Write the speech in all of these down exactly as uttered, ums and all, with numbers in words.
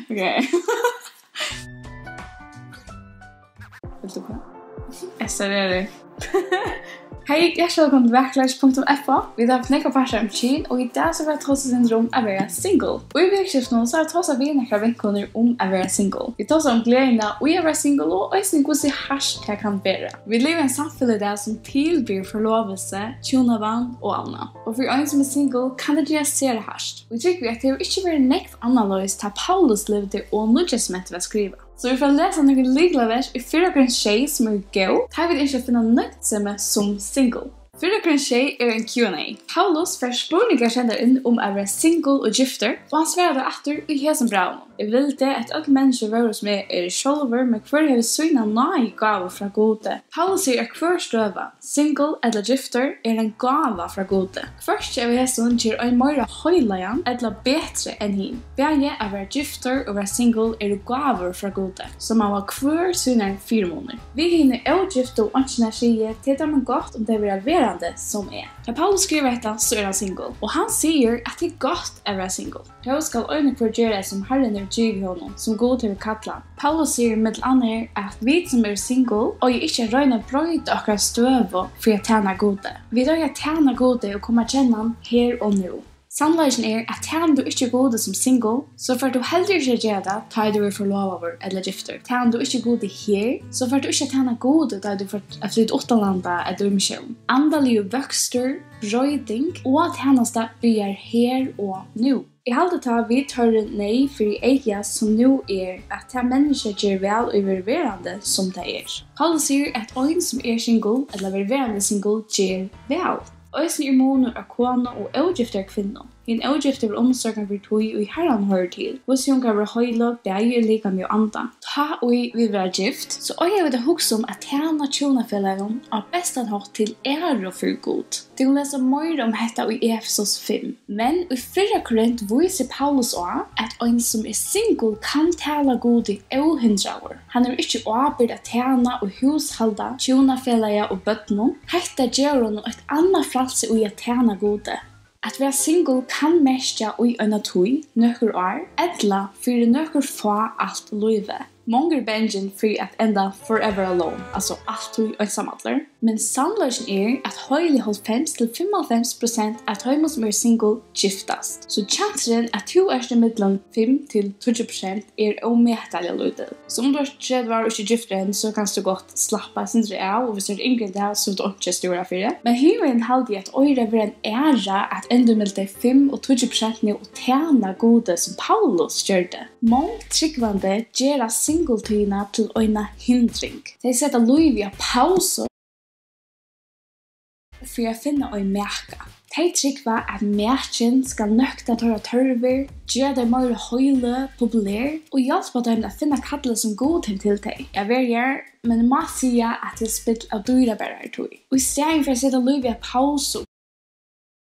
Ok. Vilt tú hvat? Eg serveri. Hey, hjartaliga vælkomin til Vakurleikin punktum f o. Vit hava nógvar partar um kyn, og í dag so fara vit at tosa eitt sindur um at vera single. Og í vikuskiftinum so hava vit tosað við nakrar vinkonur um at vera single. Vit tosa um gleðina í at vera single, og eisini hvussu hart tað kann vera. Vit liva í einum samfelagi í dag, sum tilbiður forlovelse, hjúnaband og annað. Og fyri ein, sum er single, kann tað gerast sera hart. Og eg trúgvi, at tað hevur ikki verið nógv annarleiðis, tá Paulus livdi og Nýggja Testamentið var skrivað. So vit fara at lesa nøkur lykilavers í Fyrra Korint sjey, sum eru góð, tá vit ynskja at finna nýtsemi sum single. Fyrra Korint sjey er ein Q and A. Paulus fær spurningar sendar inn um at vera single og giftur, og hann svarar tað aftur í hesum brævinum. Eg vildi, at øll menniskju vóru, sum eg eri sjálvur, men hvør hevur sína náðigávu frá Gudi. Paulus sigur, at hvør støða, single ella giftur, er ein gáva frá Gudi. Hvørki av hesum ger ein meira heilagan ella betri enn hin. Bæði at vera giftur og vera single eru gávur frá Gudi, sum hava hvør sínar fyrimunir. Við hini ógiftu einki nær sigi, tað er teimum gott, um tey verða verandi sum eg. Tá Paulus skrivar hetta, so er hann single, og hann sigur, at tað er gott at vera single. Tó skal ein og hvør gera, sum Harrin hevur givið honum, sum Gud hevur kallað. Paulus sigur millum annað, at vit, sum eru single, eiga ikki at royna at broyta okkara støðu fyri at tæna Gudi. Vit eiga at tæna Gudi og koma at kenna hann her og nú. Sannleikin er, at tænir tú ikki Gudi sum single, so fert tú heldur ikki at gera tað, tá ið tú verður forlovaður ella giftur. Tænir tú ikki Gudi her, so fert tú ikki at tæna Gudi, tá ið tú fert at flyta uttanlanda ella í missión. Andaligur vøkstur, broyting og tænasta byrjar her og nú. Eg haldi, tá vit hoyra neyð fyri eyga, sum nú er, at tað menniskja ger væl í verður verandi, sum tað er. Paulus sigur, at ein, sum er single, ella verður verandi single, ger væl. Eisini er munur á konu og ógiftari kvinnu. Hin ógifta verður umsorgan fyri tí, ið Harran hoyrir til, hvussu hon kann vera heiløg, bæði í likami og anda. Tá ið vit verða gift, so eiga vit at hugsa um at tæna hjúnafelaganum á bestan hátt til æru fyri Gud. Tit kunnu lesa meira um hetta í Efesos fimm. Men í Fyrra Korint vísir Paulus á, at ein, sum er single, kann tæna Gudi óhindraður. Hann hevur ikki ábyrgd at tæna og húshalda, hjúnafelaga og børnum. Hetta gevur honum eitt annað frælsi í at tæna Gudi. At vera single kann merkja í eina tíð, nøkur ár, ella fyri nøkur fá alt lívið. Mong eru bangin fyri at enda forever alone, altso altíð einsamallur. Men sannleikin er, at heili hálvfems til fimmoghálvfems prosent av teimum, sum eru single, giftast. So kjansurin, at tú ert ímillum fimm til tíggju prosent, er ómetaliga lítil. So um tú ert tretivu ár og ikki giftur enn, so kanst tú gott slappa eitt sindur av, og viss tú ert yngri enn tað, so hevur tú einki at stúra fyri. Men hinvegin haldi eg, at eigur at vera ein æra at enda ímillum tey fimm og tíggju prosentini og tæna Gudi, sum Paulus gjørdi. Mong trúgvandi gera singletíðina til eina hindring. Tey seta lívið á pausu fyri at finna ein maka. Tey trúgva, at makin skal nøkta teirra tørvir, gera tey meira heiløg, populær og hjálpa teimum at finna kallið, sum Gud hevur til tey. Eg verji, men eg má siga, at tað er spill av dýrabarari tíð. Og í staðin fyri at seta lívið á pausu,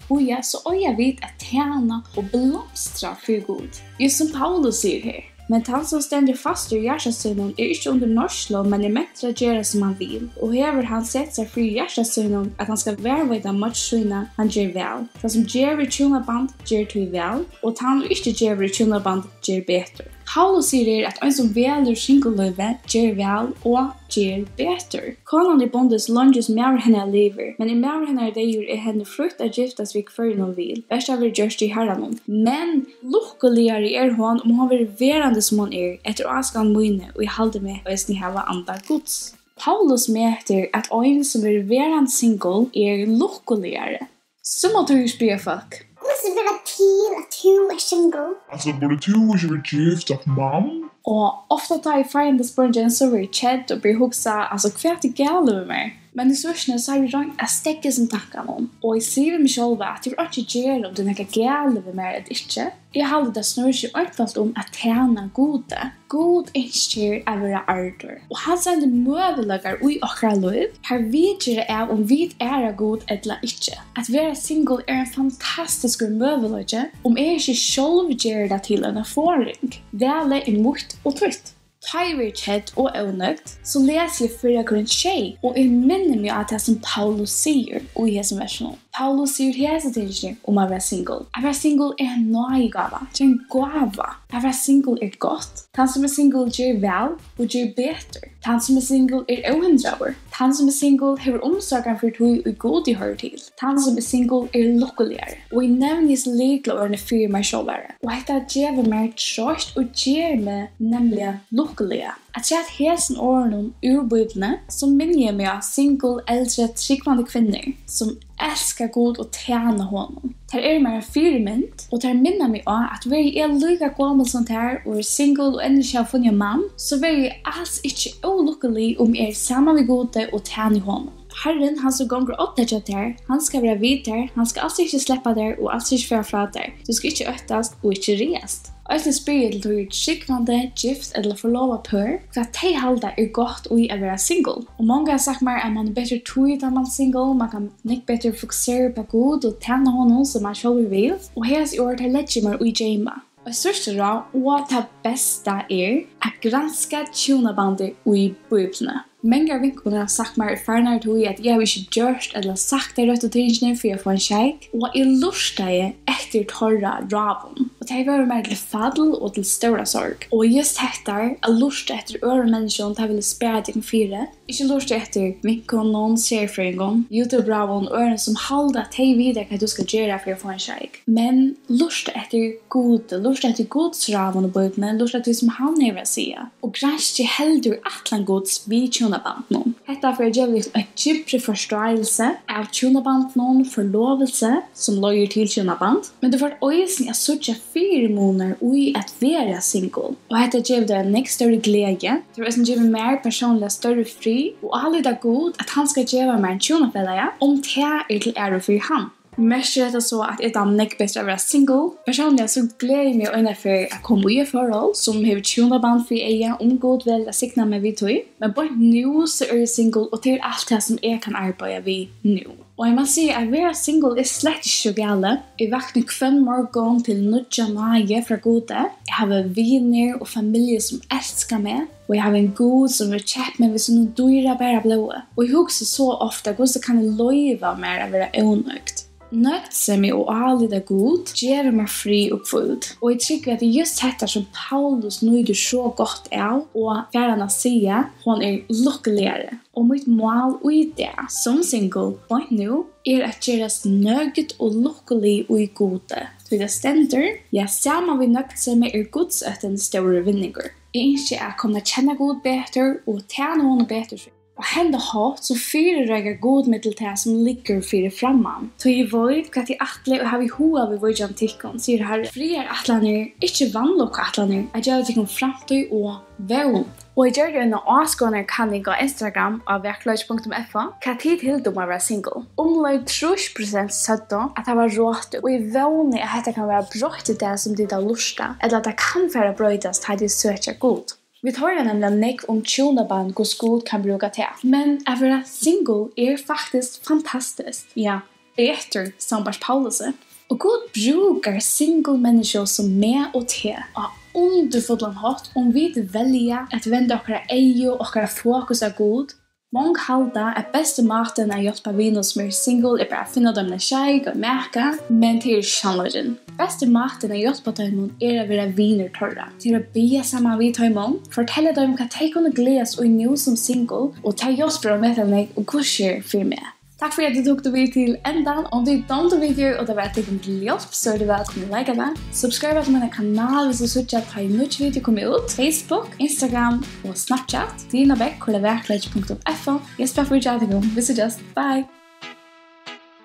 bíða, so eiga vit at tæna og blomstra fyri Gud. Júst sum Paulus sigur her. Men tann, sum stendur fastur í hjarta sínum, er ikki undir neinslu, men er mentur at gera, sum hann vil. Og hevur hann sett sær fyri hjarta sínum, at hann skal varðveita meiggj sína, hann ger væl. Tann, sum gevur í hjúnaband, ger tí væl, og tann, ið ikki gevur í hjúnaband, ger betur. Paulus sigur her, at ein, sum velur singullívið, ger væl og ger betur. Konan er bundin, so leingi sum maður hennara livir, men er maður hennara deyður, er henni frítt at giftast við, hvørjum hon vil, bert tað verður gjørt í Harranum. Men lukkuligari er hon, um hon verður verandi, sum hon er, eftir áskoðan míni, og eg haldi meg eisini hava anda Guds. Paulus metir, at ein, sum verður verandi single, er lukkuligari. So má tú jú spyrja fólk: Hvussu ber tað til, at tú ert single? Altso, burdi tú ikki verið gift, átt mann? Og ofta, tá eg fái henda spurningin, so verði eg kedd og byrji at hugsa: Altso, hvat er galið við mær? Men í síðstuni, so havi eg roynt at steðga hesum tankanum, og eg sigi við meg sjálva, at tað hevur einki at gera, um tað er nakað galið við mær ella ikki. Eg haldi, tað snýr seg einfalt um at tæna Gudi. Gud ynskir at vera ærdur, og hann sendir møguleikar í okkara lív, har vit gera av, um vit æra Gud ella ikki. At vera single er ein fantastiskur møguleiki, um eg ikki sjálv geri tað til eina forðing. Valið er mítt og títt. Tá eg verði kedd og ónøgd, so lesi eg Fyrra Korint sjey, og eg minni meg á tað, sum Paulus sigur í hesum versunum. Paulus sigur hesi tingini um at vera single. At vera single er ein náðigáva, tað er ein gáva. At vera single er gott. Tann sum er single ger væl og ger betur. Tann sum er single er óhindraður. Tann sum er single hevur umsorgan fyri tí, ið Gudi hoyrir til. Tann sum er single er lukkuligari. Og eg nevni hesi lyklaorðini fyri mær sjálvari. Og hetta gevur mær troyst og ger meg nemliga lukkuliga. Afturat hesum orðunum úr Bíbliuni, so minni eg meg á single, eldri, trúgvandi kvinnur, sum elska Gud og tæna honum. Tær eru mær ein fyrimynd, og tær minna meg á, at veri eg líka gomul sum tær og eri single og enn ikki havi funnið mann, so veri eg als ikki ólukkulig, um eg eri saman við Gudi og tæni honum. Harrin, hann sum gongur á oddini hjá tær, hann skal vera við tær, hann skal als ikki sleppa tær og als ikki fara frá tær. Tú skal ikki óttast og ikki ræðast. Eisini spyrji eg til, tí eg eri trúgvandi, gift ella forlovað pør, hvat tey halda er gott í at vera single. Og mong hava sagt mær, at mann er betri tí, tá mann er single, mann kann nógv betri fokusera upp á Gud og tæna honum, sum mann sjálvur vil. Og hesi orð, tey leggi eg mær í geyma. Og eitt síðsta ráð, og tað besta, er at granska hjúnabandið í Bíbliuni. Mangar vinkonur hava sagt mær, eg eri farin av tí, at eg havi ikki gjørt ella sagt tey røttu tingini fyri at fáa ein sjeik, og eg lurtaði eftir teirra ráðum, og tey vóru mær til fall og til stóra sorg. Og júst hetta, at lurta eftir øðrum menniskjum, tað vil eg spara tykkum fyri. Ikki lurta eftir vinkonum, serfrøðingum, YouTube-ráðum og øðrum, sum halda, at tey vita, hvat tú skal gera fyri at fáa ein sjeik. Men lurta eftir Gudi, lurta eftir Guds ráðum í Bíbliuni, lurta eftir, sum hann hevur at siga. Og granski heldur ætlan Guds við hjúnabandinum. Hetta fer at geva tykkum eitt djúpri forståelse av hjúnabandinum, forlovelse, sum leiðir til hjúnaband. Men tú fert eisini at síggja fyrimunar í at vera single. Og hetta gevur tær ein nógv størri gleði. Tað hevur eisini givið mær persónliga størri frið og álit á Gud, at hann skal geva mær ein hjúnafelaga, um tað er til æru fyri hann. Merkir hetta so, at eg dámi nógv betri at vera single? Persónliga so gleði eg meg einaferð at koma í eitt forhold, sum hevur hjúnaband fyri eyga, um Gud velur at signa meg við tí. Men beint nú so eri eg single, og tað er alt tað, sum eg kann arbeiða við nú. Og eg má siga, at vera single er slett ikki so galið. Eg vakni hvønn morgun til nýggja náði frá Gudi. Eg havi vinir og familju, sum elska meg, og eg havi ein Gud, sum hevur keypt meg við sínum dýrabara blóði. Og eg hugsi so ofta, hvussu kann eg loyva mær at vera ónøgd? Nøgdsemi og álit á Gud gevur mær frið og hvíld, og eg trúgvi, at tað er júst hetta, sum Paulus nýtur so gott av, og fær hann at siga, hon er lukkuligari. Og mítt mál í dag sum single beint nú er at gerast nøgd og lukkulig í Gudi, tí tað stendur: Ja, saman við nøgdsemi er gudsóttin stórur vinningur. Eg ynski at kunna kenna Gud betur og tæna honum betur. Á henda hátt so fyrireikar Gud meg til tað, sum liggur fyri framman. Tí eg veit, hvat eg ætli og havi í huga viðvíkjandi tykkum, sigur Harrin. Friðarætlanir, ikki vanlukkuætlanir, at geva tykkum framtíð og vón. Og eg gjørdi eina áskoðanarkanning á Instagram á veruleiki punktum f o, hvat tit hildu um at vera single. Umleið trýss prosent søgdu, at tað var rotið, og eg vóni, at hetta kann vera broytt í dag, sum tit hava lurtað, ella at tað kann fara at broytast, tá tit søkja Gud. Vit hoyra nemliga nógv um hjúnaband, hvussu Gud kann brúka tað. Men at vera single er faktiskt fantastiskt. Ja, betur, sambært Paulusi. Og Gud brúkar single menniskju sum meg og teg á undurfullan hátt, um vit velja at venda okkara eygu, okkara fokus á Gud. Mong halda, at besti mátin at hjálpa vinum, sum eru single, er bara at finna teimum ein sjeik og maka, men tað er ikki sannleikin. Besti mátin at hjálpa teimum er at vera vinur teirra. Tað er at biðja saman við teimum, fortelja teimum, hvat tey kunnu gleðast í nú sum single, og tað hjálpir ómetaliga nógv og hvussu er fyri meg. Takk fyri, at tit hugdu við til endan. Um tit dámdu video og tað var, at tykkum til hjálp, so eru tit vælkomin at like tað. Subscribe til mín kanal, viss tit síggja, tá ið nýggj video koma út. Facebook, Instagram og Snapchat. Dina Beck, ella veruleiki punktum f o. Eg spæli fyri hjá tykkum. Vit síggjast. Bye.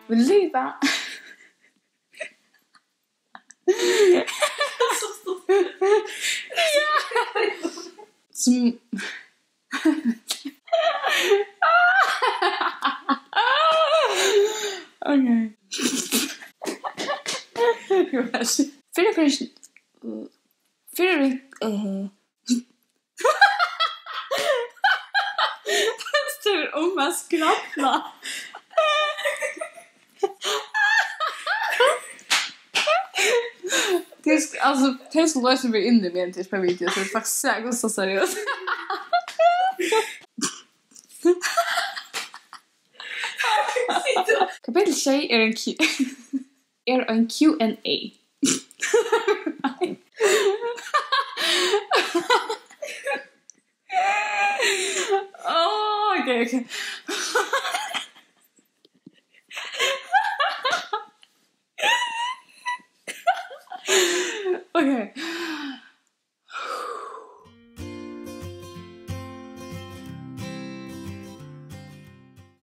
Vil liva. Sum... Okay. Fyri, fyri, fyri, uh, Tað er um at skrælla. Tey sk-, altso, tey skulu eisini vera inni, meðan tey spæla video, so tað er faktiskt sera gott, so seriøst. Kapittul sjey er ein Q-, er ein Q and A. Oh, okay, okay.